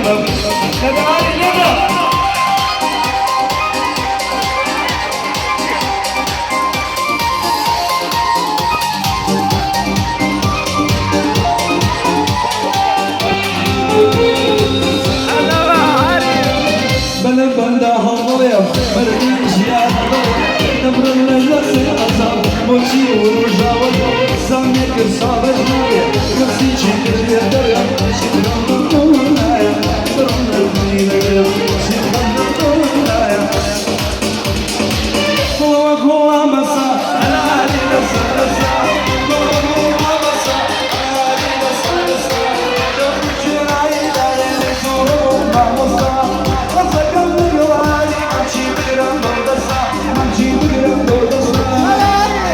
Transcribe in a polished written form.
لێبم لەدەعالی لێبە. بەلە بەندا هەڵدەڵێم مردن ژیان دڵێ دەمرم لە دەستی عەزاب بۆچی وروژاوە دڵ سامێ کرد ساڵەش نابێ کەسی چی تر لێ دەڵێم چیترم لە دڵ نایە دڵم لە دڵی دەگرم چیترم لە دڵ نایە دڵەوە گوڵا مەسا هەلالی لەسە لەسە دڵەوە گوڵا مەسا هەلالی لەسە لەسە دەم کوێرایی دایە زۆرم مامۆستا ڕەزەکەم لەگەڵ هاری مەمچی بگرم بەو دەسا مەمچی بگرم بەو دەسا هەلالی.